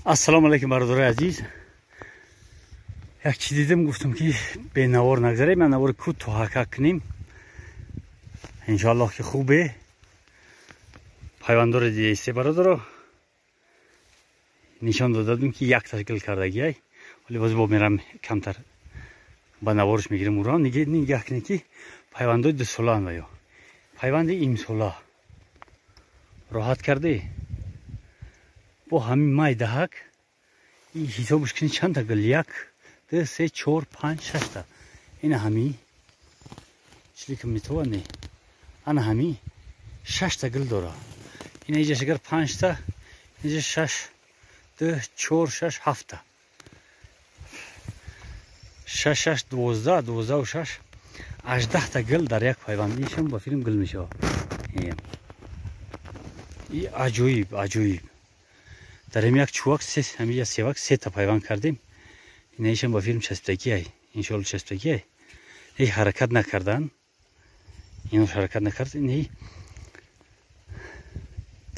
Ассалому алайкум, бародарои азиз. Як чиз дидим, гуфтам ки бенавор нагзарем, я навори кӯтоҳака кунем. Иншоаллоҳ ки хубе. Пайвандоро дидаисте, бародаро. Нишон додадум ки як ташкил кардагиай. Вале боз бо мерам камтар ба наворш мегирем уро. Нигаҳ кунед ки пайвандои дусолаанд ва ё пайванди имсола. Роҳат карде? Бо ҳамин майдаҳак ин ҳисобш кунед чандта гул? Як, ду, се, чор, панҷ, шашта. Ина ҳами чилика метова не. Ана ҳами шашта гул дора. Ина иҷаш агар панҷта, иҷа шаш, ду, чор, шаш, ҳафта. Шаш, шаш, 12, 12-у шаш, 18-та гул дар як пайванд. Ишам ба филм гул мешавад. И аҷоиб, аҷоиб. Дар ҳами як чувак, ҳами як севак сета пайванд кардем. Инаишам ба филм часпидагиай. Иншоалло часпидагиай. Эй ҳаракат накардан. Инош ҳаракат накард. Ин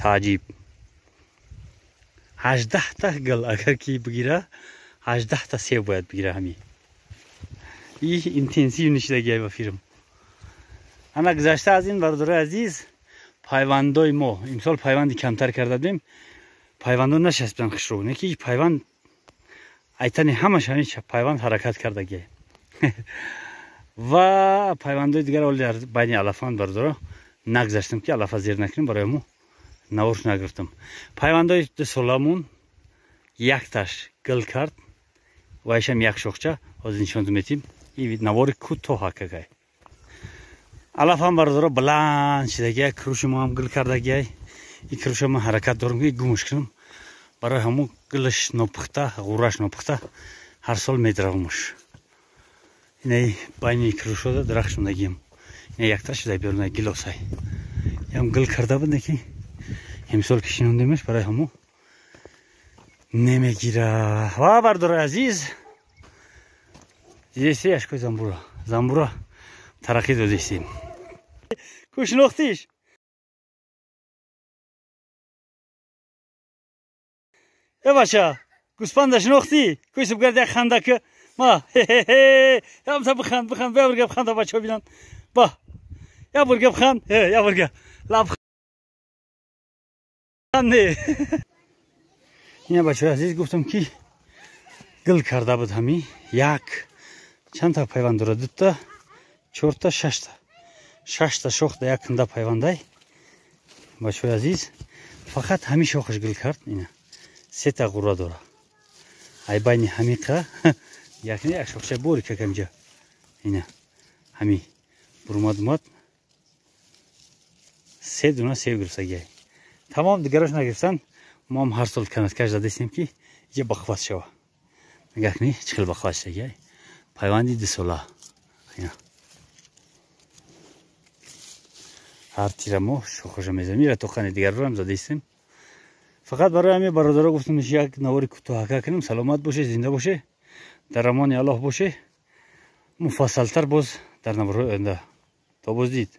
тааҷиб. 18-та гул агар ки бигира, 18-та сев бояд бигира ҳами. И интенсив нишидагиай ба филм. Ана гузашта аз ин, бародарои азиз, пайвандои мо имсол пайванди камтар карда будем. Пайвандо нашаспидан хушрӯ. Не ки пайванд айтани ҳамаш ҳамин пайванд ҳаракат кардагиай. Ва пайвандои дигар оли дар байни алафанд, бародаро, нагзаштам ки алафа зер накунем, барои мо наворш нагирифтам. Пайвандои дусоламун якташ гул кард, вайшам як шохча, ҳозир нишонтон метим. И навори кӯтоҳакакай. Алафам, бародаро, баланд шидагиай, круши мо ҳам гул кардагиай. И круша ман ҳаракат дорам ки гумш кунам. Барои ҳамун гулаш нопухта, ғураш нопухта ҳар сол медравамш. Инаи байни крушода дарахт шундагиам. Ина якта шуда беруна гилосай. Ям гул карда буд, ки имсол ки шинондемаш, барои ҳамун намегира. Ва бародарои азиз, дидеси ашкои замбура. Замбура тараққӣ додесем. Ку шинохтиш? Э бача, гӯспанда шинохтӣ? Ку ҳисоб кард як ханда ки ма хе-хе-хе. Ямта биханд, биханд, я бурга биханда, бачаҳо бинанд. Ба. Я бурга биханд, я бурга. Лабханд не. Ина бачаҳои азиз, гуфтам ки гул карда буд ҳами як чандта пайванд дорад? Дута, чорта, шашта. Шашта шох да як кунда пайвандай. Бачаҳои азиз, фақат ҳами шохаш гул кард. Ина сета ғура дора. Ай байни ҳамиқа якни як шохча бори какамҷа. Ина ҳами бурумад умад се дуна сев гирифтагиай. Тамом дигарош нагирифтан. Мо ҳам ҳар сол канаткаш задестем ки иҷа бахват шава. Нигоҳ кунӣ чӣ хел бахват шудагиай. Пайванди дусола. Ина ҳар тира моҳ шохоша мезанем. Ира тоқани дигарро ҳам задестем. Фақат барои ҳамин, бародаро, гуфтам як навори кӯтоҳака кунем. Саломат боше, зинда боше, дар амони Аллоҳ боше. Муфассалтар боз дар наворҳои оянда. То боздид.